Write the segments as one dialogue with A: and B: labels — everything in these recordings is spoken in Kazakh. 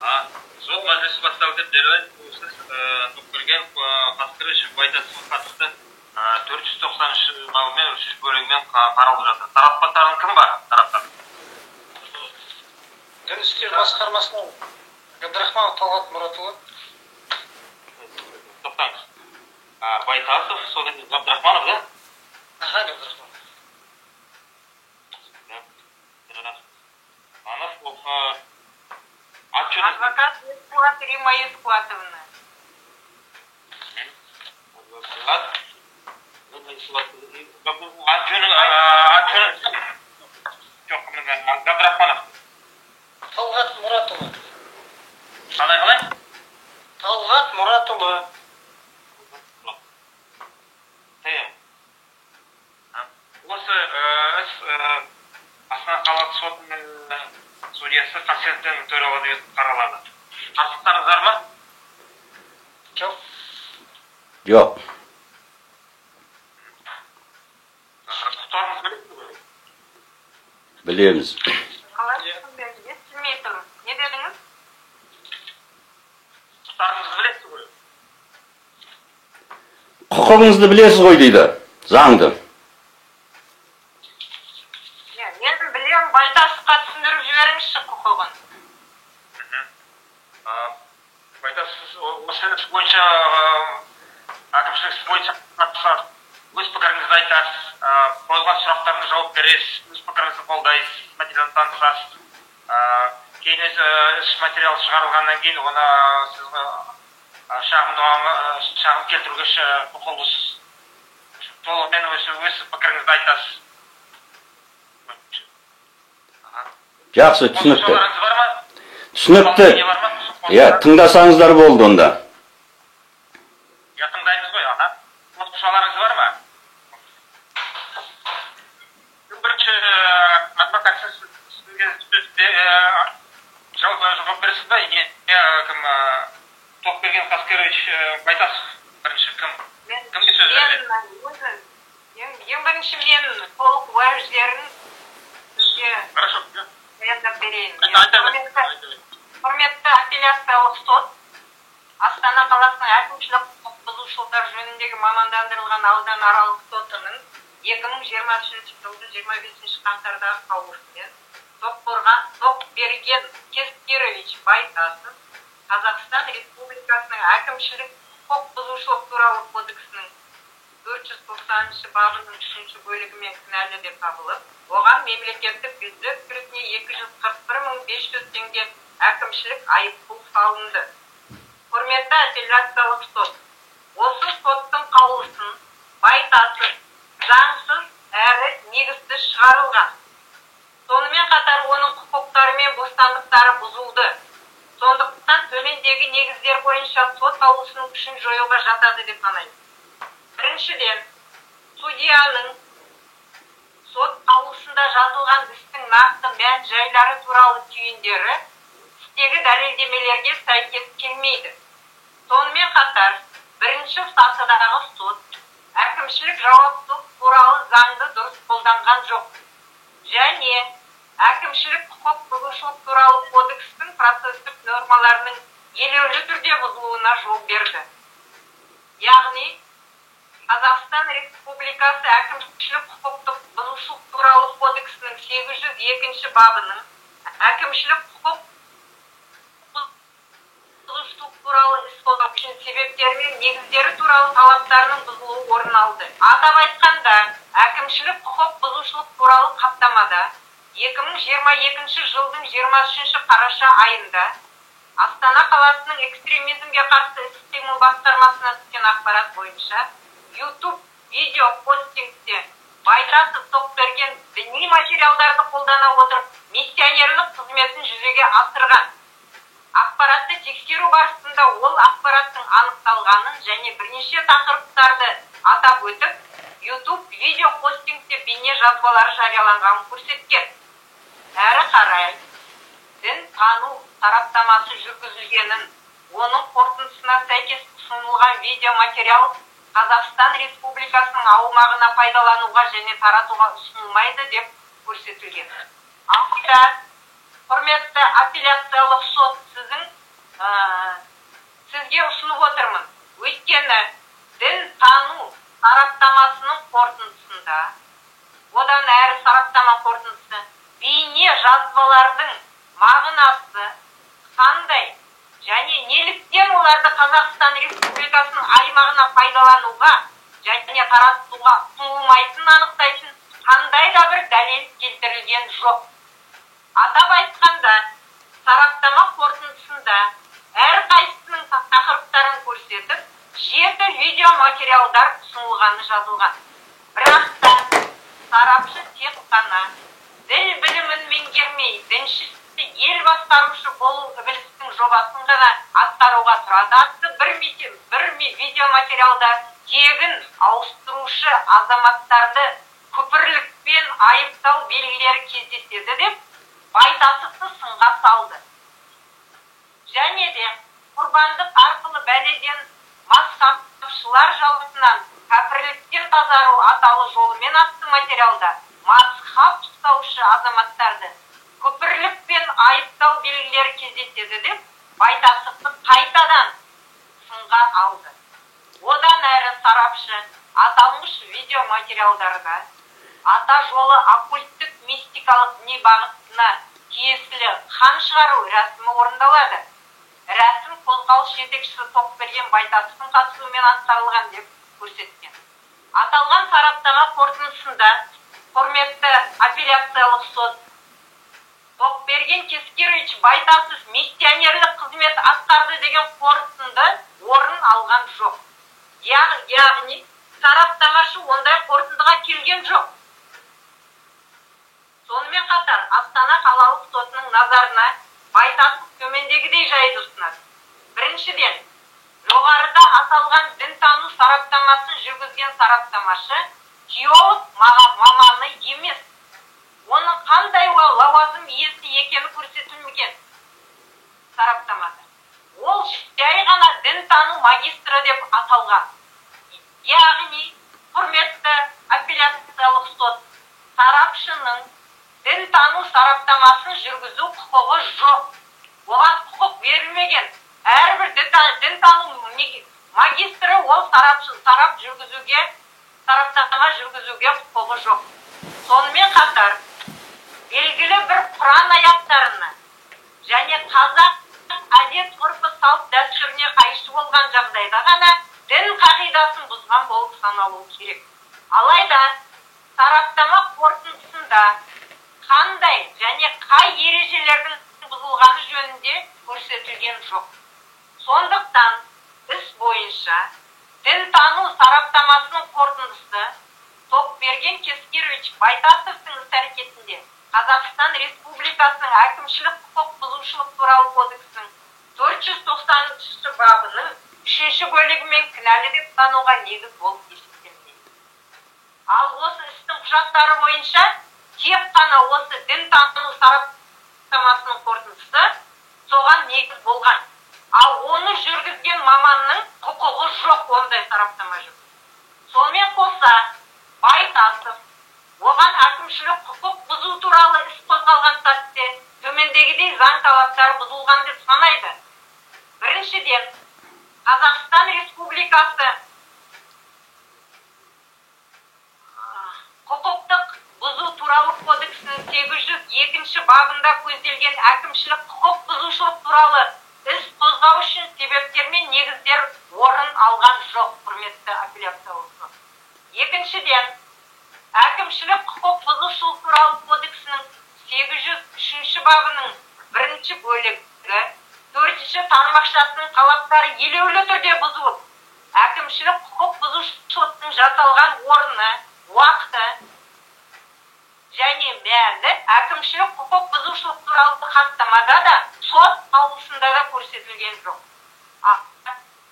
A: Сот мәжілісі басталды деп жариялайды. Осы Тоқберген Қаскерович Байтасовқа қатысты 493 бабымен, 3 бөлігімен қаралып жатыр. Тараптарың кім бар? Тараптар.
B: Дін істері басқармасынан Габдрахманов Талғат Мұратұлы.
A: Тоқтаңыз. Байтасов, содан кейін Габдрахманов, да?
B: Аха, Габдрахманов.
A: Габдрахманов, ол ат жөніңіз?
C: Адвокат Есқуат Римма Есқуатовна.
A: Адвокат. Ат жөнің, ат жөнің. Жоқ, міне, Габдрахманов.
B: Талғат Мұратұлы.
A: Қалай, қалай?
B: Талғат Мұратұлы.
A: ТМ. Осы іс Астана қалалық сотының судьясы Қасеновтің төрағалығымен қаралады. Қарсылықтарыңыз бар ма?
B: Жоқ.
D: Жоқ.
A: Құқықтарыңызды білесіз ғой?
D: Білеміз.
C: Қалай түсінбедім, естілмей тұр. Не дедіңіз?
A: Құқықтарыңызды білесіз ғой?
D: Құқығыңызды білесіз ғой дейді, заңды.
C: Иә, мен білемін, Байтасовқа түсіндіріп жіберіңізші құқығын.
A: Байтасов, сіз осы іс бойынша, әкімшілік іс бойынша қатысасыз, өз пікіріңізді айтасыз, қойылған сұрақтарға жауап бересіз, өз пікіріңізді қолдайсыз, материалын танысасыз. Кейін іс материалы шығарылғаннан кейін оны сіз шағым келтіруге құқылысыз. Толығымен өз пікіріңізді айтасыз.
D: Жақсы, түсінікті.
A: Қосымшаларыңыз бар ма?
D: Түсінікті.
A: Не бар ма?
D: Иә, тыңдасаңыздар болды онда.
A: Иә, тыңдаймыз ғой, аха. Қосымшаларыңыз бар ма? Кім бірінші, адвокат, сізге сөз жауап бересіз ба? Не, кім, Тоқберген Қаскерович Байтасов бірінші кім? Кімге сөз береді?
C: Ең бірінші мен толық уәждерін сізге
A: Хорошо.
C: баяндап берейін.
A: Айта беріңіз.
C: Құрметті апелляциялық сот, Астана қаласының әкімшілік құқық бұзушылықтар жөніндегі мамандандырылған ауданаралық сотының 2023 жылғы 25 қаңтардағы қаулысымен Тоқберген Кескирович Байтасов Қазақстан Республикасының әкімшілік құқық бұзушылық туралы кодексінің 490 бабының 3 бөлігімен кінәлі деп табылып, оған мемлекеттік бюджет кірісіне 241 500 теңге әкімшілік айыппұл салынды. Құрметті апелляциялық сот, осы соттың қаулысын Байтасов заңсыз әрі негізсіз шығарылған. Сонымен қатар оның құқықтары мен бостандықтары бұзылды. Сондықтан төмендегі негіздер бойынша сот қаулысының күшін жоюға жатады деп санаймын. Біріншіден, судьяның сот қаулысында жазылған істің нақты мән жайлары туралы түйіндері істегі дәлелдемелерге сәйкес келмейді. Сонымен қатар, бірінші сатыдағы сот әкімшілік жауаптылық туралы заңды дұрыс қолданған жоқ. Және әкімшілік құқық бұзушылық туралы кодекстің процестік нормаларының елеулі түрде бұзылуына жол берді. Яғни, Қазақстан Республикасы әкімшілік құқықтық бұзушылық туралы кодексінің 802 бабының әкімшілік құқық бұзушылық туралы іс қозғау үшін себептері мен негіздері туралы талаптарының бұзылуы орын алды. Атап айтқанда, әкімшілік құқық бұзушылық туралы хаттамада 2022 жылдың 23 қараша айында Астана қаласының экстремизмге қарсы іс-қимыл басқармасына түскен ақпарат бойынша YouTube видео хостингте Байтасов Тоқберген діни материалдарды қолдана отырып миссионерлік қызметін жүзеге асырған. Ақпаратты тексеру барысында ол ақпараттың анықталғанын және бірнеше тақырыптарды атап өтіп, YouTube видео хостингте бейне жазбалары жарияланғанын көрсеткен. Әрі қарай дін тану сараптамасы жүргізілгенін, оның қорытындысына сәйкес ұсынылған видеоматериал Қазақстан Республикасының аумағына пайдалануға және таратуға ұсынылмайды деп көрсетілген. Алайда, құрметті апелляциялық сот, сіздің Өйткені дін тану сараптамасының қорытындысында, одан әрі сараптама қорытындысы бейне жазбалардың мағынасы қандай және неліктен оларды Қазақстан Республикасының аймағына пайдалануға және таратуға ұсынылмайтынын анықтайтын қандай да бір дәлел келтірілген жоқ. Атап айтқанда, сараптама қорытындысында әрқайсысының тақырыптарын көрсетіп, 7 видеоматериалдар ұсынылғаны жазылған. Бірақ та сарапшы тек қана діл білімін меңгермей, діншісі ел басқарушы болу ібілістің жобасын ғана атқаруға тұрады атты бір видеоматериалда тегін ауыстырушы азаматтарды күпірлікпен айыптау белгілері кездеседі деп Байтасовты сынға салды. Және де құрбандық арқылы бәледен мазхабшылар жалғысынан кәпірліктен тазару аталы жолымен атты материалда мазхаб ұстаушы азаматтарды күпірлікпен айыптау белгілері кездеседі деп Байтасовты қайтадан сынға алды. Одан әрі сарапшы аталмыш видеоматериалдарда ата жолы оккульттік мистикалық діни бағытына тиесілі қан шығару рәсімі орындалады. Рәсім қозғалыс жетекшісі Тоқберген Байтасовтың қатысуымен атқарылған деп көрсеткен. Аталған сараптама қорытындысында құрметті апелляциялық сот Тоқберген Кескерович Байтасов миссионерлік қызмет атқарды деген қорытынды орын алған жоқ. Яғни сараптамашы ондай қорытындыға келген жоқ. Сонымен қатар Астана қалалық сотының назарына Байтасов төмендегідей жайды ұсынады. Біріншіден, жоғарыда аталған дінтану сараптамасын жүргізген сараптамашы теолог маманы емес. Оның қандай лауазым иесі екені көрсетілмеген сараптамада. Ол жай ғана дінтану магистрі деп аталған. Яғни, құрметті апелляциялық сот сарапшының дінтану сараптамасын жүргізу құқығы жоқ. Оған құқық берілмеген. Әрбір дінтану магистрі ол сараптама жүргізуге құқығы жоқ. Сонымен қатар, белгілі бір Құран аяттарына және қазақ әдет ғұрпы салт дәстүріне қайшы болған жағдайда ғана дін қағидасын бұзған болып саналуы керек. Алайда сараптама қорытындысында қандай және қай ережелердің бұзылғаны жөнінде көрсетілген жоқ. Сондықтан іс бойынша дінтану сараптамасының қорытындысы Тоқберген Кескерович Байтасовтың іс-әрекетінде Қазақстан Республикасының әкімшілік құқық бұзушылық туралы кодексінің 490 бабының 3-ші бөлігімен кінәлі деп тануға негіз болып есептелмейді. Ал осы істің құжаттары бойынша тек қана осы дінтану сараптамасының қорытындысы соған негіз болған. Ал оны жүргізген маманның құқығы жоқ ондай сараптама жүргізу. Сонымен қоса Байтасов оған әкімшілік құқық бұзу туралы іс қозғалған сәтте төмендегідей заң талаптары бұзылған деп санайды. Біріншіден, Қазақстан Республикасы құқықтық бұзу туралы кодексінің 802 бабында көзделген әкімшілік құқық бұзушылық туралы іс қозғау үшін себептер мен негіздер орын алған жоқ, құрметті апелляциялық сот. Екіншіден, әкімшілік құқық бұзушылық туралы кодексінің 803 бабының 1 бөлігі 4 тармақшасының талаптары елеулі түрде бұзылып, әкімшілік құқық бұзушылықтың жасалған орны, уақыты және мәні әкімшілік құқық бұзушылық туралы хаттамада да, сот қаулысында да көрсетілген жоқ.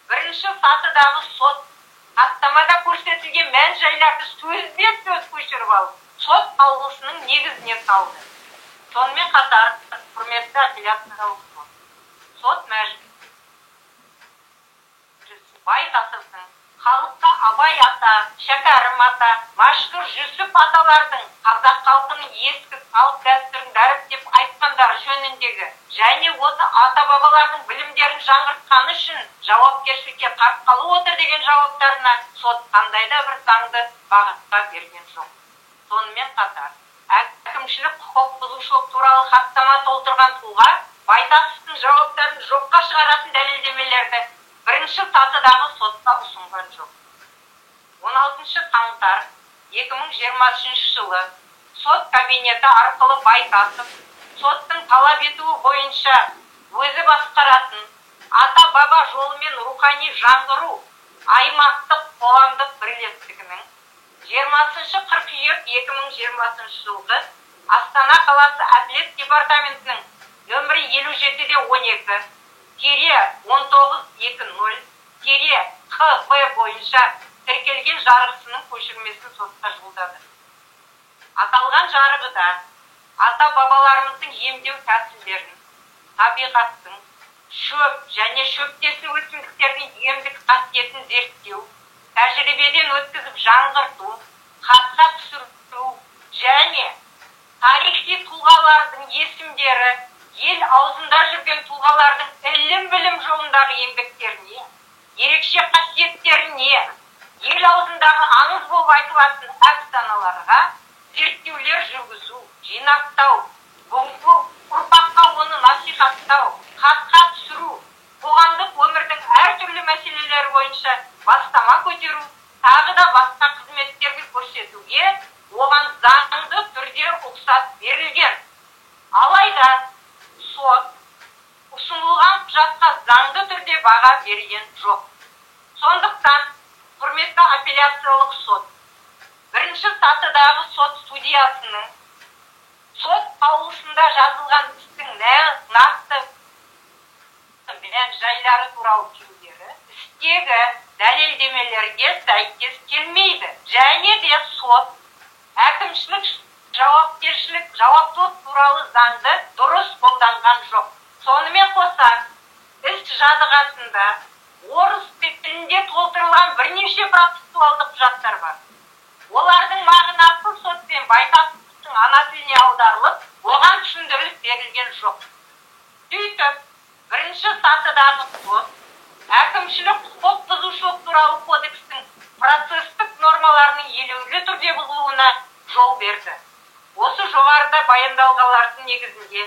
C: Бірінші сатыдағы сот хаттамада көрсетілген мән жайларды сөзбе-сөз көшіріп алып, сот қаулысының негізіне салды. Сонымен қатар, құрметті апелляциялық сот, сот мәжілісі Байтасовтың халыққа Абай ата, Шәкәрім ата, Мәшһүр Жүсіп аталардың қазақ халқының ескі салт дәстүрін дәріптеп айтқан органдары жөніндегі және осы ата-бабалардың білімдерін жаңғыртқаны үшін жауапкершілікке тартқалы отыр деген жауаптарына сот қандай да бір заңды баға берген жоқ. Сонымен қатар, әкімшілік құқық бұзушылық туралы хаттама толтырған тұлға Байтасовтың жауаптарын жоққа шығаратын дәлелдемелерді бірінші сатыдағы сотқа ұсынған жоқ. 16 қаңтар 2023 жылы сот кабинеті арқылы Байтасов соттың талап етуі бойынша өзі басқаратын ата-баба жолымен рухани жаңғыру аймақтық қоғамдық бірлестігінің 20 қыркүйек 2020 жылғы Астана қаласы әділет департаментінің нөмірі 57-12 -1920 -ХБ бойынша тіркелген жарғысының көшірмесін сотқа жолдады. Аталған жарғыда ата-бабаларымыздың емдеу тәсілдерін, табиғаттың, шөп және шөптесін өсімдіктердің емдік қасиетін зерттеу, тәжірибеден өткізіп жаңғырту, хатқа түсіру және тарихи тұлғалардың есімдері, ел аузында жүрген тұлғалардың ілім-білім жолындағы еңбектеріне, ерекше қасиеттеріне, ел аузындағы аңыз болып айтылатын әфсаналарға зерттеулер жүргізу, жинақтау, бүгінгі ұрпаққа оны насихаттау, хатқа түсіру, қоғамдық өмірдің әртүрлі мәселелері бойынша бастама көтеру, тағы да басқа қызметтерді көрсетуге оған заңды түрде рұқсат берілген. Алайда сот ұсынылған құжатқа заңды түрде баға берген жоқ. Сондықтан құрметті апелляциялық сот, бірінші сатыдағы сот судьясының сот қаулысында жазылған істің нақты мән-жайлары туралы түйіндері істегі дәлелдемелерге сәйкес келмейді. Және де сот әкімшілік жауапкершілік жауаптылық туралы заңды дұрыс қолданған жоқ. Сонымен қоса, іс жадығасында орыс тілінде толтырылған бірнеше процессуалдық құжаттар бар. Олардың мағынасы сотпен Байтасовтың ана тіліне аударылып, оған түсіндіріліп берілген жоқ. Сөйтіп, бірінші сатыдағы сот әкімшілік құқық бұзушылық туралы кодекстің процестік нормаларының елеулі түрде бұзылуына жол берді. Осы жоғарыда баяндалғандардың негізінде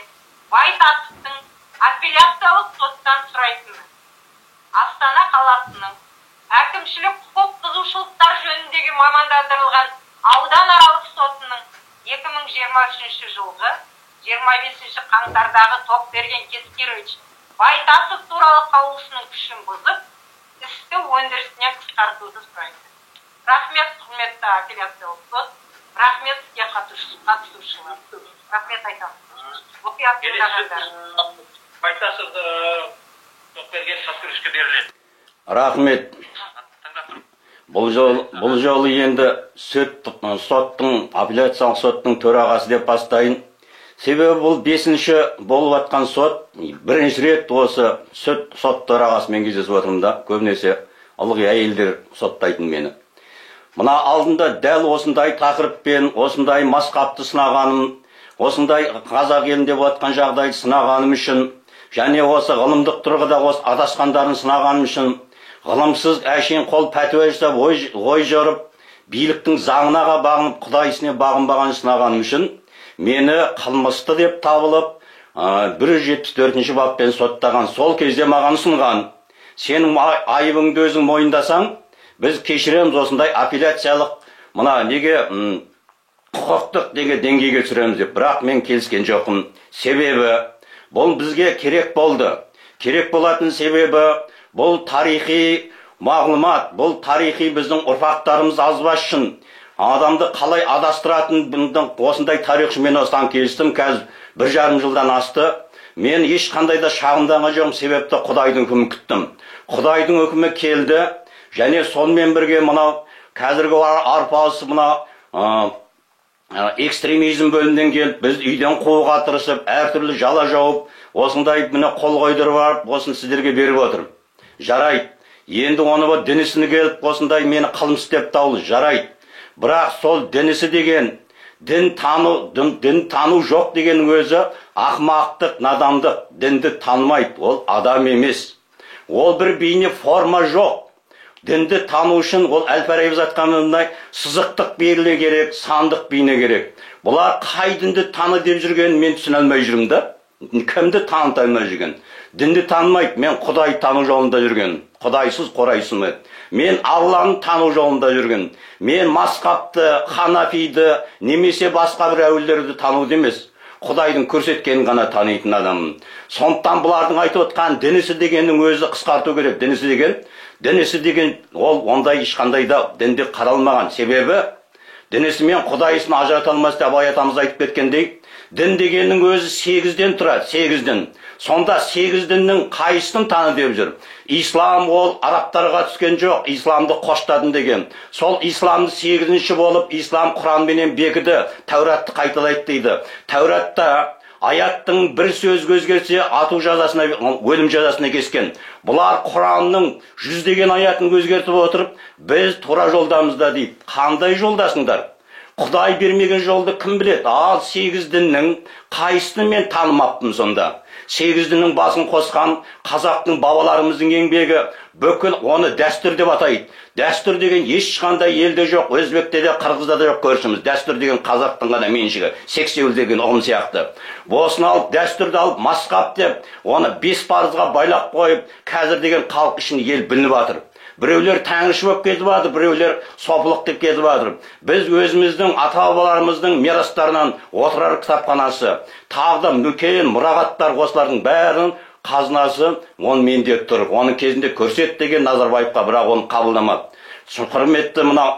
C: Байтасовтың апелляциялық соттан сұрайтыны Астана қаласының әкімшілік құқық бұзушылықтар жөніндегі мамандандырылған ауданаралық сотының 2023 жылғы 25 қаңтардағы Тоқберген Кескирович Байтасов туралы қаулысының күшін бұзып, істі өндірісінен қысқартуды сұрайды. Рахмет, құрметті апелляциялық сот, рахмет іске қатысушылар. Рахмет айтамын. Мұқият тыңдағандар.
A: Байтасов Тоқберген Кескировичке беріледі.
D: Рахмет. Бұл жолы енді соттың, апелляциялық соттың төрағасы деп бастайын. Себебі бұл 5-ші болып атқан сот, бірінші рет осы сот төрағасымен кездесіп отырмын да, көбінесе ылғи әйелдер соттайтын мені. Мына алдында дәл осындай тақырыппен, осындай масқапты сынағаным, осындай қазақ елінде болып жатқан жағдайды сынағаным үшін, және осы ғылымдық тұрғыда осы адасқандарын сынағаным үшін, ғылымсыз әшейін қол пәтуа жасап, ой жорып, биліктің заңына бағынып, құдай ісіне бағынбаған сынағаным үшін, мені қылмысты деп табылып, 174 баппен соттаған. Сол кезде маған ұсынған, сенің айыбыңды өзің мойындасаң, біз кешіреміз, осындай апелляциялық мына неге құқықтық деген деңгейге түсіреміз деп. Бірақ мен келіскен жоқпын. Себебі бұл бізге керек болды. Керек болатын себебі бұл тарихи мағлұмат, бұл тарихи біздің ұрпақтарымыз азбас үшін адамды қалай адастыратын осындай тарихшы мен осыдан келістім. Қазір 1,5 жылдан асты. Мен ешқандай да шағымданған жоқпын, себепті Құдайдың үкімін күттім. Құдайдың үкімі келді, және сонымен бірге мынау қазіргі арпалыс мына экстремизм бөлімінен келіп, біз үйден қууға тырысып, әртүрлі жала жауып, осындай міне қол қойдырып алып, осыны сіздерге беріп отырмын. Жарайды. Енді оны бұл дінісіні келіп, осындай мені қылмыс деп таулы, жарайды. Бірақ сол дінісі деген, Дін тану жоқ дегеннің өзі ақымақтық, надандық. Дінді танымайды, ол адам емес. Ол бір бейне форма жоқ. Дінді тану үшін ол Әл-Фарабиз айтқанындай сызықтық белгі керек, сандық бейне керек. Бұлар қай дінді таны деп жүргенін мен түсіне алмай жүрмін да. Кімді таныта алмай жүрген? Дінді танымайды, мен Құдай тану жолында жүрген. Құдайсыз қорайсың. Мен Алланы тану жолында жүрген. Мен масқапты, ханафиді, немесе басқа бір әуелдерді тануды емес. Құдайдың көрсеткенін ғана танитын адаммын. Сондықтан бұлардың айтып отқан дінісі дегеннің өзі қысқарту керек. Дінісі деген ол ондай ешқандай да дінде қаралмаған. Себебі дінісі мен Құдайысын ажырата алмас деп Абай атамыз айтып кеткендей, дін дегеннің өзі 8-ден тұрады, 8-ден. Сонда 8 діннің қайсысын таны деп жүр? Ислам ол арабтарға түскен жоқ, исламды қоштадым деген. Сол исламды 8-ші болып, ислам Құранменен бекіді, Тәуратты қайталайды дейді. Тәуратта аяттың бір сөзі өзгерсе, ату жазасына, өлім жазасына кескен. Бұлар Құранның жүздеген аятын өзгертіп отырып, біз тура жолдамыз да дейді. Қандай жолдасыңдар? Құдай бермеген жолды кім біледі? Ал 8 діннің қайсысын мен танымаппын сонда? 8 діннің басын қосқан қазақтың бабаларымыздың еңбегі, бүкіл оны дәстүр деп атайды. Дәстүр деген ешқандай елде жоқ, өзбекте де, қырғызда да жоқ көршіміз. Дәстүр деген қазақтың ғана меншігі, сексеуіл деген ұғым сияқты. Осыны алып, дәстүрді алып, масқап деп, оны 5 парызға байлап қойып, қазір деген халық үшін ел білініп жатыр. Біреулер тәңірші болып кетіп жатыр, біреулер сопылық деп кетіп жатыр. Біз өзіміздің ата-бабаларымыздың мирастарынан Отырар кітапханасы, тағы да үлкен мұрағаттар, осылардың бәрінің қазынасы оны менде тұр. Оның кезінде көрсет деген Назарбаевқа, бірақ оны қабылдамады. Құрметті мына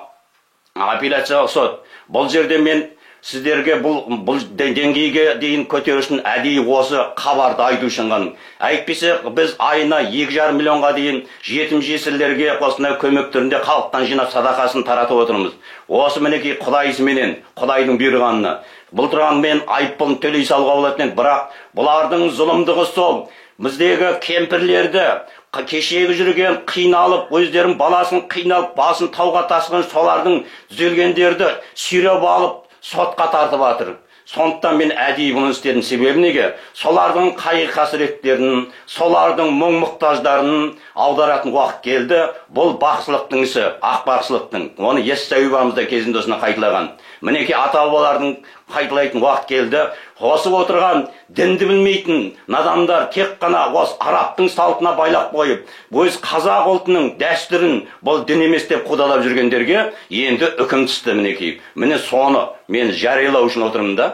D: апелляциялық сот, бұл жерде мен сіздерге бұл деңгейге дейін көтеру үшін әдейі осы хабарды айту үшін ғана. Әйтпесе біз айына 2,5 миллионға дейін жетім жесірлерге осындай көмек түрінде халықтан жинап садақасын таратып отырмыз. Осы мінекей Құдай ісіменен, Құдайдың бұйырғанына. Бұл тұрған мен айыппұлын төлей салуға болатын еді, бірақ бұлардың зұлымдығы сол. Біздегі кемпірлерді кешегі жүрген қиналып, өздерінің баласын қиналып, басын тауға тасыған солардың түзелгендерді сүйреп алып сотқа тартып жатыр. Сондықтан мен әдейі бұны істедім. Себебі неге? Солардың қайғы қасіреттерін, солардың мұң мұқтаждарын аударатын уақыт келді. Бұл бақсылықтың ісі, ақ бақсылықтың. Оны Ессауи бабамыз да кезінде осыны қайталаған. Мінекей ата-бабалардың қайталайтын уақыт келді. Осы отырған дінді білмейтін надандар тек қана осы арабтың салтына байлап қойып, өз қазақ ұлтының дәстүрін бұл дін емес деп қудалап жүргендерге енді үкім түсті мінекей. Міне соны мен жариялау үшін отырмын да.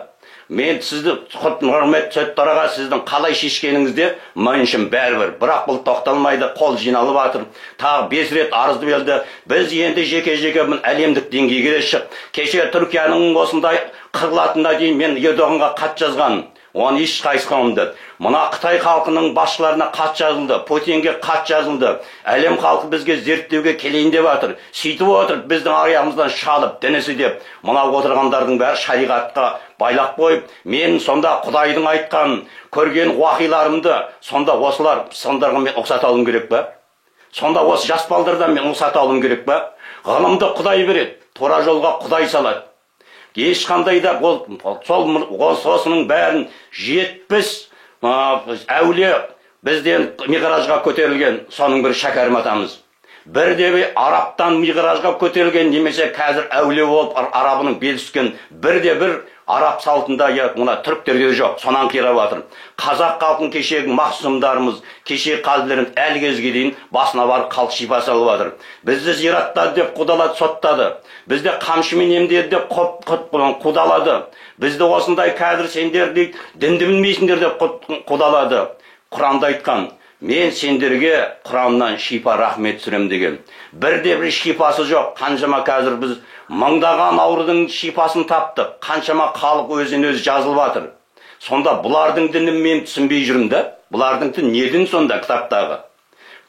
D: Мен сізді, құрметті төраға, сіздің қалай шешкеніңізде мен үшін бәрібір. Бірақ бұл тоқталмайды, қол жиналып жатыр. Тағы 5 рет арызды берді. Біз енді жеке-жеке әлемдік деңгейге де шық. Кеше Түркияның осындай қырылатынына дейін мен Ердоғанға хат жазған. Оны ешқайсысы қылмады. Мына Қытай халқының басшыларына хат жазылды, Путинге хат жазылды. Әлем халқы бізге зерттеуге келейін деп жатыр. Сөйтіп отырып біздің аяғымыздан шалып, дінісі деп, мына отырғандардың бәрі шариғатқа байлап қойып, мен сонда Құдайдың айтқан, көрген уақиларымды сонда осылар, сондарға мен ұқсата алуым керек пе? Сонда осы жас балдардан мен ұқсата алуым керек пе? Ғылымды Құдай береді, тура жолға Құдай салады. Ешқандай да ол сол осының бәрін 70 әулие бізден миғражға көтерілген, соның бірі Шәкәрім атамыз. Бірде бір арабтан миғражға көтерілген, немесе қазір әулие болып арабының белі түскен бірде бір араб салтында, я мына түріктерде жоқ, сонан қирап жатыр. Қазақ халқының кешегі мақсұмдарымыз, кешегі қалбілеріміз әлі кезге дейін басына барып халық шипа салып жатыр. Бізді зираттады деп қудалады, соттады. Бізді қамшымен емдеді деп қудалады. Бізді осындай қазір сендер дейді, дінді білмейсіңдер деп қудалады. Құранда айтқан, мен сендерге Құраннан шипа рахмет түсірем деген. Бірде бір шипасы жоқ. Қаншама қазір біз мыңдаған аурудың шипасын таптық. Қаншама халық өзінен өзі жазылып жатыр. Сонда бұлардың дінін мен түсінбей жүрмін да. Бұлардың діні не дін сонда кітаптағы?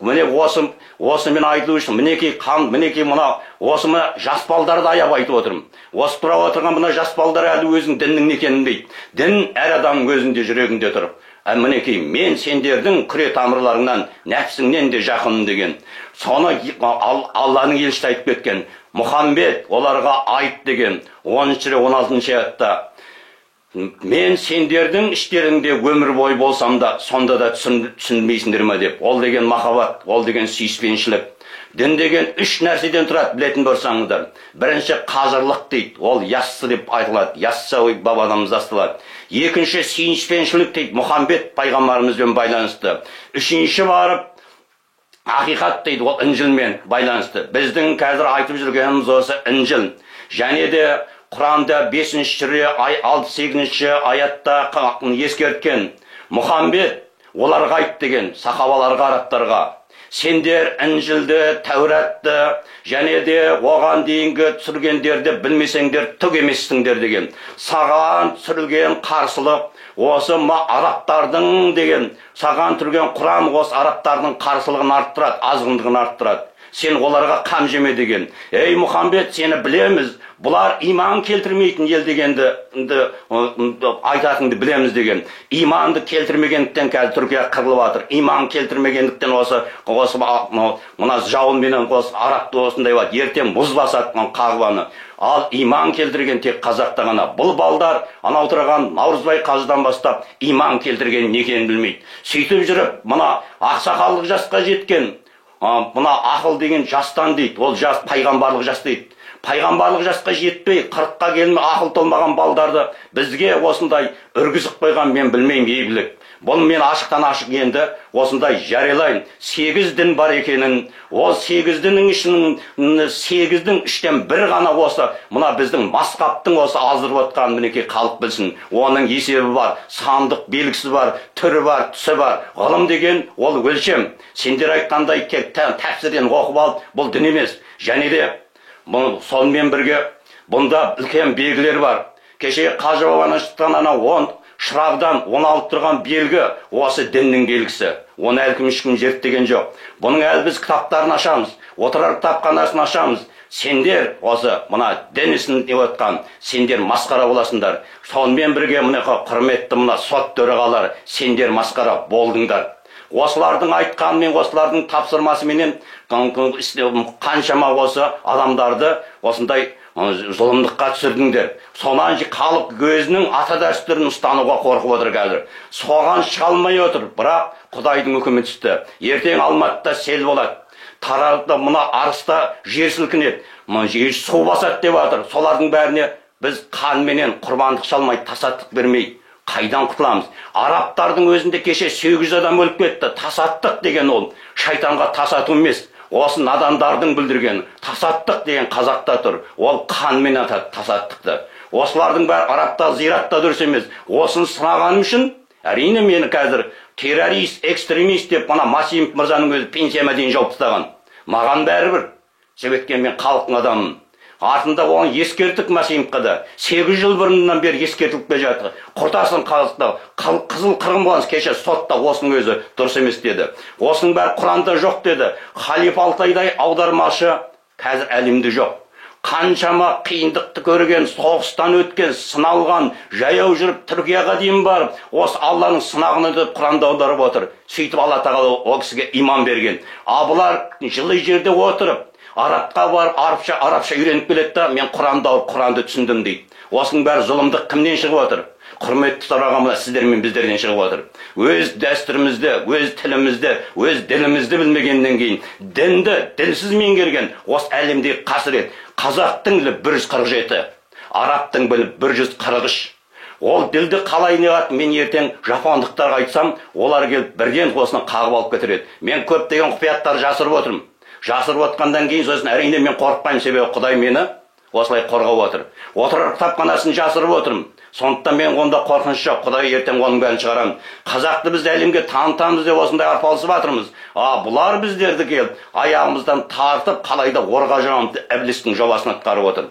D: Міне осы мен айту үшін, мінекей қан, мінекей мына осы мына жас балдарды аяп айтып отырмын. Осы тұрап отырған мына жас балдар әлі өзінің діннің не екенін білмейді. Дін әр адамның өзінде, жүрегінде тұр. Мінекей, мен сендердің күре тамырларыңнан, нәпсіңнен де жақынмын деген. Соны Алланың елшісі айтып кеткен. Мұхаммед оларға айт деген 10-16 аятта. Мен сендердің іштеріңде өмір бойы болсам да, сонда да түсінбейсіңдер ме деп. Ол деген махаббат, ол деген сүйіспеншілік. Дін деген үш нәрседен тұрады, білетін болсаңыздар. Бірінші қажырлық дейді, ол яссы деп айтылады, Яссауи бабадамыз астылады. Екінші сүйіспеншілік дейді, Мұхаммед пайғамбарымызбен байланысты. Үшінші барып ақиқат дейді, ол Інжілмен байланысты. Біздің қазір айтып жүргеніміз осы Інжіл. Және де Құранда 5-ші сүре 68-ші аятта ескерткен. Мұхаммед оларға айт деген, сахабаларға, арабтарға. Сендер Інжілді, Тәуратты және де оған дейінгі түсіргендерді білмесеңдер, түк емессіңдер деген. Саған түсірілген қарсылық осы арабтардың деген, саған түсірген Құран осы арабтардың қарсылығын арттырады, азғындығын арттырады. Сен оларға қам жеме деген. Ей Мұхаммед, сені білеміз, бұлар иман келтірмейтін ел дегенді айтатынды білеміз деген. Иманды келтірмегендіктен қазір Түркия қырылып жатыр. Иман келтірмегендіктен осы мына жауынменен осы арабты осындай болады. Ертең мұз басады Қағбаны. Ал иман келтірген тек қазақта ғана. Бұл балдар анау тұрған Наурызбай қажыдан бастап иман келтірген не екенін білмейді. Сөйтіп жүріп мына ақсақалдық жасқа жеткен, мына ақыл деген жастан дейді, ол жас пайғамбарлық жас дейді. Пайғамбарлық жасқа жетпей, 40-қа келмей ақыл толмаған балдарды бізге осындай үргізіп қойған мен білмеймін ейбілік. Бұны мен ашықтан ашық енді осындай жариялайын. 8 дін бар екенін, ол 8 діннің ішінің 8-дің 3-тен бір ғана осы мына біздің масқаптың осы аздырып отқан мінекей халық білсін. Оның есебі бар, сандық белгісі бар, түрі бар, түсі бар. Ғылым деген ол өлшем. Сендер айтқандай тек тәпсірден оқып алып, бұл дін емес. Және де сонымен бірге бұнда үлкен белгілер бар. Кеше Қажы бабаның шыққан ана 10 шырағдан 16 тұрған белгі осы діннің белгісі. Оны әлі ешкім зерттеген жоқ. Бұның әлі біз кітаптарын ашамыз, Отырар кітапханасын ашамыз. Сендер осы мына дін ісін деп отқан, сендер масқара боласыңдар. Сонымен бірге мына құрметті мына сот төрағалары, сендер масқара болдыңдар. Осылардың айтқанымен, осылардың тапсырмасыменен қаншама осы адамдарды осындай зұлымдыққа түсірдіңдер. Сонан халық өзінің ата дәстүрін ұстануға қорқып отыр қазір. Соған шыға алмай отыр, бірақ Құдайдың үкімі түсті. Ертең Алматыда сел болады. Таразда мына Арыста жер сілкінеді, жер су басады деп жатыр. Солардың бәріне біз қанменен құрбандық шалмай, тасаттық бермей қайдан құтыламыз? Арабтардың өзінде кеше 800 адам өліп кетті. Тасаттық деген ол шайтанға тасату емес. Осы надандардың білдірген тасаттық деген қазақта тұр. Ол қанмен атады тасаттықты. Осылардың бәрі арабта зиратта дұрыс емес. Осыны сынағаным үшін әрине мені қазір террорист, экстремист деп мына Масимов мырзаның өзі пенсияма дейін жауып тастаған. Маған бәрібір. Себеп мен халықтың адамымын. Артында оған ескерттік Масимовқа да. 8 жыл бұрыннан бері ескертіліп келе жатыр. Құртасын халықты, қызыл қырғын болған кеше сотта осының өзі дұрыс емес деді. Осының бәрі Құранда жоқ деді. Халиф Алтайдай аудармашы қазір әлемде жоқ. Қаншама қиындықты көрген, соғыстан өткен, сыналған, жаяу жүріп Түркияға дейін барып, осы Алланың сынағын өтіп Құранды аударып отыр. Сөйтіп Алла тағала ол кісіге иман берген. А бұлар жылы жерде отырып, арабқа барып, арабша үйреніп келеді да, мен Құранды алып, Құранды түсіндім дейді. Осының бәрі зұлымдық кімнен шығып отыр? Құрметті төраға, мына сіздер мен біздерден шығып отыр. Өз дәстүрімізді, өз тілімізді, өз дінімізді білмегеннен кейін, дінді дінсіз меңгерген осы әлемдегі қасірет. Қазақтың тілі 147, арабтың тілі 143. Ол тілді қалай неғады, мен ертең жапондықтарға айтсам, олар келіп бірден осыны қағып алып кетіреді. Мен көптеген құпияттар жасырып отырмын. Жасырып отқандан кейін сосын әрине мен қорықпаймын, себебі Құдай мені осылай қорғап отыр. Отырар кітапханасын жасырып отырмын. Сондықтан мен онда қорқыныш жоқ, Құдай ертең оның бәрін шығарамын. Қазақты біз әлемге танытамыз деп осындай арпалысып жатырмыз. А бұлар біздерді келіп аяғымыздан тартып қалайда орға жамап іблистің жобасын атқарып отыр.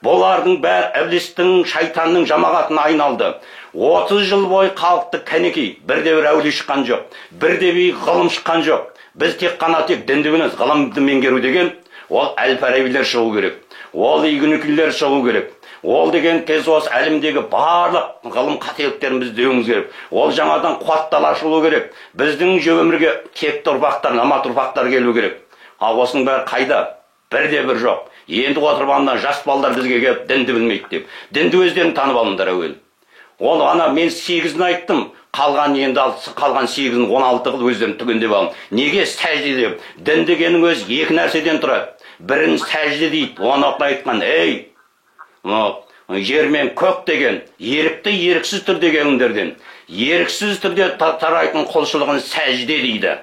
D: Бұлардың бәрі іблистің, шайтанның жамағатына айналды. 30 жыл бойы халықты кәнекей, бірде бір әулие шыққан жоқ, бірде бір ғылым шыққан жоқ. Біз тек қана тек дінді білеміз, ғылымды меңгеру деген ол әл-Фарабилер шығу керек, ол Игүнікілер шығу керек, Ол деген кез осы әлемдегі барлық ғылым қателіктерін біз деуіміз керек. Ол жаңадан қуаттал ашылу керек. Біздің өмірге текті ұрпақтар, намат ұрпақтар келу керек. Ал осының бәрі қайда? Бірде бір жоқ. Енді отырып анда жас балдар бізге келіп дінді білмейді деп. Дінді өздерің танып алыңдар әуелі. Ол ана мен 8-ін айттым, қалған енді қалған 8-ін 16 қылып өздерің түгендеп алың. Неге сәжде деп? Дін дегеннің өзі екі нәрседен тұрады. Бірін сәжде дейді, оны айтқан, ей, жер мен көк деген, ерікті еріксіз түр дегендерден. Еріксіз түрде тарайтын құлшылығын сәжде дейді.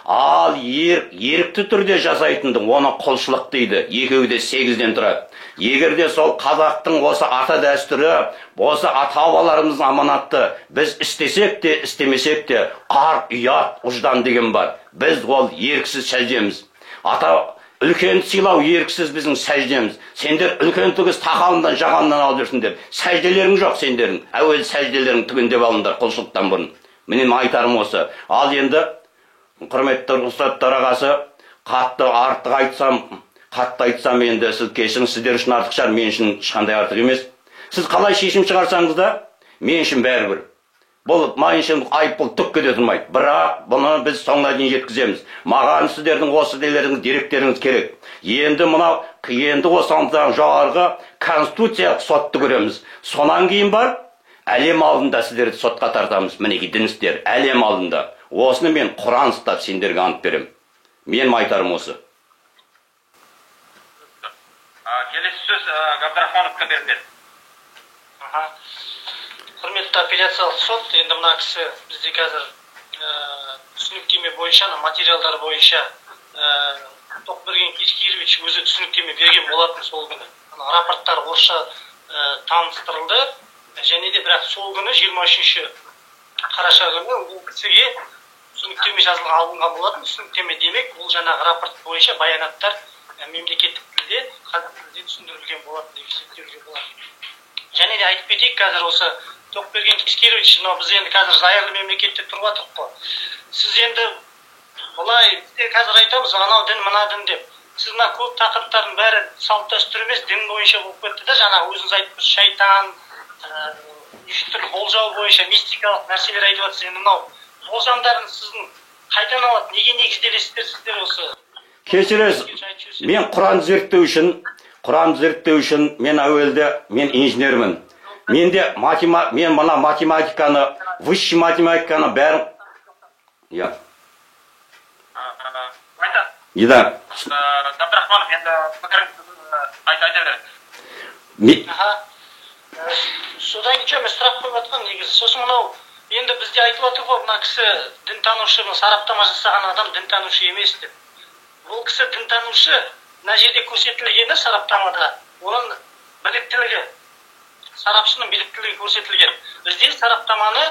D: Ал ерікті түрде жасайтынды оны құлшылық дейді. Екеуі де 8-ден тұрады. Егер де сол қазақтың осы ата дәстүрі, осы ата-бабаларымыздың аманаты, біз істесек те, істемесек те, ар, ұят, ұждан деген бар. Біз ол еріксіз сәждеміз. Ата үлкен сыйлау еріксіз біздің сәждеміз. Сендер үлкен түгіс тақалынан жағанынан алып жүрсің деп. Сәжделерің жоқ сендердің. Әуелі сәжделерің түгендеп алыңдар құлшылықтан бұрын. Менің айтарым осы. Ал енді құрметті рұқсат төрағасы, қатты артық айтсам, қатты айтсам енді сіз кешіріңіз, сіздер үшін артық шығар, мен үшін ешқандай артық емес. Сіз қалай шешім шығарсаңыз да, мен үшін бәрібір. Бұл мен үшін айыппұл түкке де тұрмайды. Бірақ бұны біз соңына дейін жеткіземіз. Маған сіздердің осы нелеріңіз, деректеріңіз керек. Енді мынау, енді осы жоғарғы конституциялық сотты көреміз. Сонан кейін барып, әлем алдында сіздерді сотқа тартамыз. Мінекей дін істері, әлем алдында. Осыны мен Құран ұстап сендерге ант беремін. Менің айтарым осы.
A: Келесі сөз Габдрахмановқа беріледі.
B: Құрметті апелляциялық сот, енді мына кісі бізде қазір түсініктеме бойынша, материалдар бойынша Тоқберген Кешкирович өзі түсініктеме берген болатын сол күні. Рапорттар орысша таныстырылды. Және де бірақ сол күні 23 қараша күні ол кісіге түсініктеме жазылған алынған болатын. Түсініктеме демек, ол жаңағы рапорт бойынша баянаттар мемлекеттік тілде, қазақ тілінде түсіндірілген болатын деп есептеуге болады. Және де айтып кетейік, қазір осы Тоқберген Кешкирович, мынау біз енді қазір зайырлы мемлекетте тұрып жатырмық қой. Сіз енді былай қазір айтамыз, анау дін, мына дін деп. Сіз мына көп тақырыптардың бәрі салт дәстүр емес, дін бойынша болып кетті да, жаңа өзіңіз айтып, шайтан, неше түрлі болжау бойынша мистикалық нәрселер айтып жатсыз. Енді мынау болжамдарын сіздің қайдан алады, неге негізделесіздер сіздер осы?
D: Кешіресіз, мен Құран зерттеу үшін, мен әуелде, мен инженермін. Менде мен мына математиканы, высший математиканы бәрін... Я. Да.
A: Габдрахманов, енді пікіріңізді айта беріңіз.
B: Содан кейін мен сұрақ қойып жатқан негізі. Сосын мынау, енді бізде айтып жатыр ғой, мына кісі дінтанушы, сараптама жасаған адам дінтанушы емес деп. Бұл кісі дінтанушы, мына жерде көрсетілгені сараптамада, оның біліктілігі, сарапшының біліктілігі көрсетілген. Бізде сараптаманы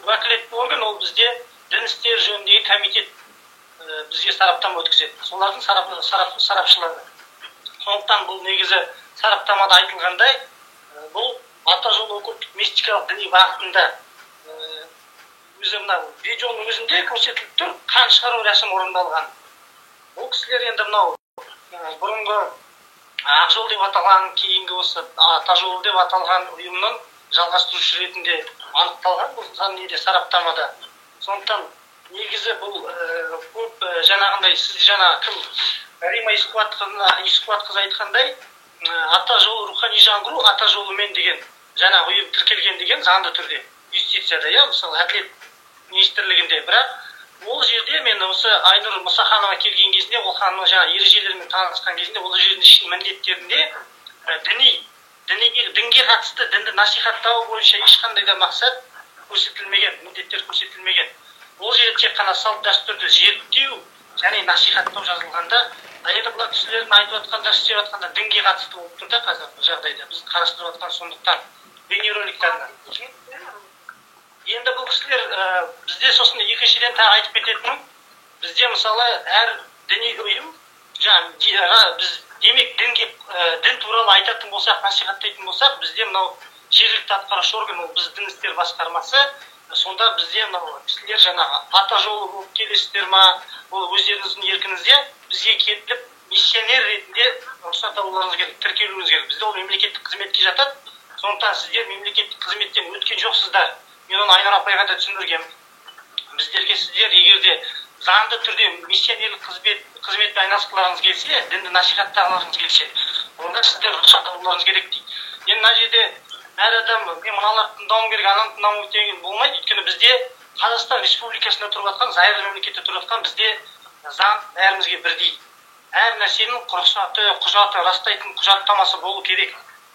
B: уәкілетті орган, ол бізде дін істері жөніндегі комитет бізге сараптама өткізеді. Солардың сарапшылары. Сондықтан бұл негізі сараптамада айтылғандай, бұл ата жолы оккульттік мистикалық діни бағытында өзі мына видеоның өзінде көрсетіліп тұр, қан шығару рәсімі орындалған. Бұл кісілер енді мынау бұрынғы Ақ жол деп аталған, кейінгі осы ата жолы деп аталған ұйымның жалғастырушы ретінде анықталған бұл неде сараптамада. Сондықтан негізі бұл көп жаңағындай сіз жаңа кім Рима Исқуатқызы айтқандай, ата жолы рухани жаңғыру ата жолымен деген жаңағы ұйым тіркелген деген заңды түрде юстицияда, иә, мысалы әділет министрлігінде. Бірақ ол жерде мен осы Айнұр Мұсаханова келген кезінде, ол ханымның жаңа ережелерімен танысқан кезінде, ол жердің ішінде міндеттерінде дінге қатысты дінді насихаттау бойынша ешқандай да мақсат көрсетілмеген, міндеттер көрсетілмеген. Ол жерде тек қана салт дәстүрді зерттеу және насихаттау жазылғанда, енді бұлар кісілердің айтып жатқанда, істеп жатқанда дінге қатысты болып тұр да қазіргі жағдайда. Біз қарастырып жатқан сондықтан бейнероликтерді. Енді бұл кісілер бізде сосын екіншіден тағы айтып кететінім, бізде мысалы әр діни ұйым, жаңа біз демек дінге, дін туралы айтатын болсақ, насихаттайтын болсақ, бізде мынау жергілікті атқарушы орган, ол біз дін істері басқармасы, сонда бізде мынау кісілер жаңағы ата жолы болып келесіздер ма, ол өздеріңіздің еркіңізде бізге келіп миссионер ретінде рұқсат алуларыңыз керек, тіркелуіңіз керек. Бізде ол мемлекеттік қызметке жатады. Сондықтан сіздер мемлекеттік қызметтен өткен жоқсыздар. Мен оны Айнұр апайға да түсіндіргенмін. Біздерге сіздер егер де заңды түрде миссионерлік қызметпен айналысқыларыңыз келсе, дінді насихаттағыларыңыз келсе, онда сіздер рұқсат алуларыңыз керек дейді. Енді мына жерде әр адам мен мыналарды тыңдауым керек, ананы тыңдауым керек деген болмайды. Өйткені бізде Қазақстан Республикасында тұрып жатқан, зайырлы мемлекетте тұрып жатқан бізде заң бәрімізге бірдей. Әр нәрсенің рұқсаты, құжаты, растайтын құжаттамасы болу керек.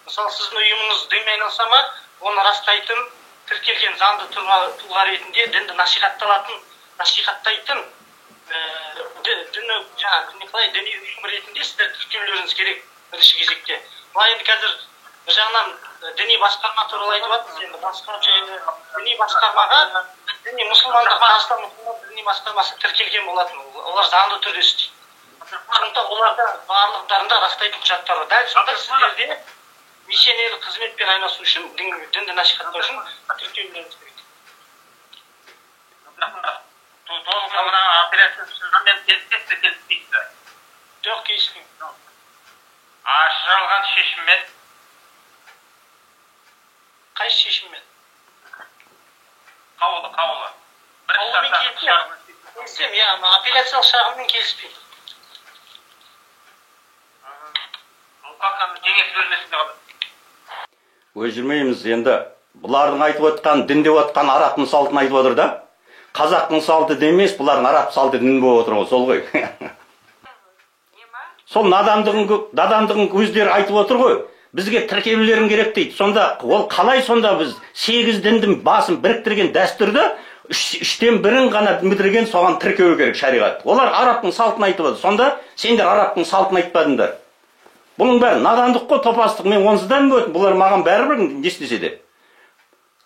B: Мысалы, сіздің ұйымыңыз дінмен айналыса ма, оны растайтын тіркелген заңды тұлға ретінде дінді насихаттайтын діні, жаңағы қалай, діни ұйым ретінде сіздер тіркелулеріңіз керек бірінші кезекте. Былай енді қазір бір жағынан діни басқарма туралы айтып жатырмыз. Енді басқарма діни басқармаға діни мұсылмандар, Қазақстан мұсылман діни басқармасы тіркелген болатын. Олар заңды түрде істейді. Сондықтан оларда барлықтарында растайтын құжаттар бар. Дәл сондай сіздерде миссионерлік қызметпен айналысу үшін, дінді насихаттау үшін тіркелулеріңіз керек.
A: Толығымен апелляциясымен келісесіз бе, келіспейсіз бе?
B: Жоқ, келіспеймін.
A: Шығарылған шешіммен?
B: Қайсы шешіммен?
A: Қаулы.
B: Қаулымен келісемін. Иә, апелляциялық шағыммен келіспеймін.
A: Кеңес бөлмесінде қалды.
D: Өжірмейміз енді. Бұлардың айтып отқан, дін деп отқан арабтың салтын айтып отыр да. Қазақтың салты дін емес, бұлардың араб салты дін болып отыр ғой, сол ғой. Сол надандығын өздері айтып отыр ғой. Бізге тіркелулерің керек дейді. Сонда ол қалай сонда біз 8 діндің басын біріктірген дәстүрді 3-тен бірін ғана бітірген, соған тіркеу керек шариғат. Олар арабтың салтын айтып отыр. Сонда сендер арабтың салтын айтпадыңдар. Бұның бәрі надандық қой, топастық. Мен онсыздан өтім, бұлар маған бәрібір не істесе де.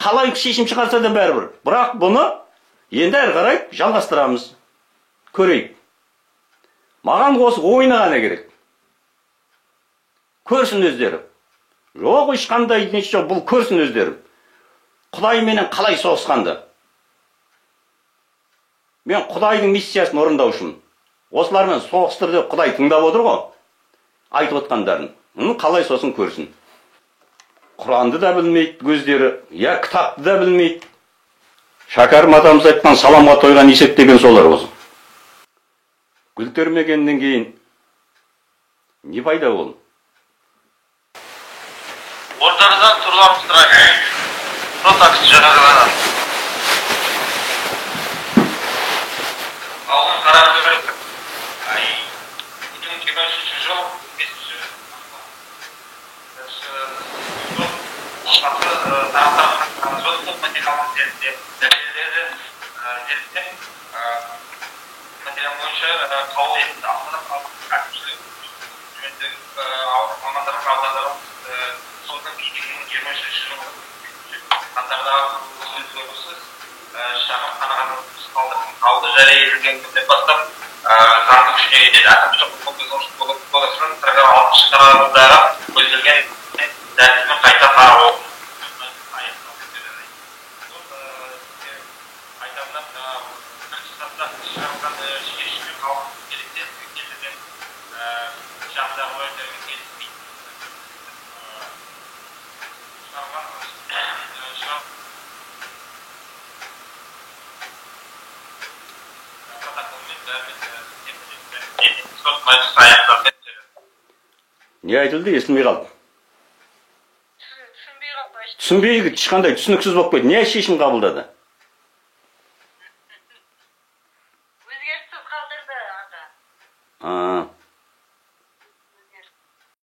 D: Қалай шешім шығарса да бәрібір. Бірақ бұны енді әрі қарай жалғастырамыз. Көрейік. Маған осы ойыны ғана керек. Көрсін өздері. Жоқ, ешқандай несі жоқ, бұл көрсін өздері. Құдайменен қалай соғысқанды. Мен Құдайдың миссиясын орындаушымын. Осылармен соғыстыр деп Құдай тыңдап отыр ғой. Айтып отқандарын. Мұны қалай сосын көрсін. Құранды да білмейді өздері, я кітапты да білмейді. Шәкәрім атамыз айтқан саламға тойған есеп деген солар осы. Гүл термегеннен кейін не пайда ол?
A: Ордардан тұрларымыз сұрайды. Сот актісі жарияланады. Қаулының қарары берілді. 2023 жыл 5-ші сот материалын зерттеп, дәлелдерді зерттеп, материал бойынша қаулы етті. Астана қалалық әкімшілік жөніндегі мамандарға аудандарының сотының 2023 жылғы қаңтардағы өзгеріссіз шағым қанағаттандырылып қалды. Қаулы жария етілген күннен бастап заңды күшіне енеді. Әкімшілік құқық бұзушылық кодексінің 46-шы тарауындағы көзделген тәртібімен қайта қарау.
D: Не айтылды, естілмей қалды. Түсінбей қалды. Түсінбей, ешқандай түсініксіз болып қойды. Не шешім қабылдады?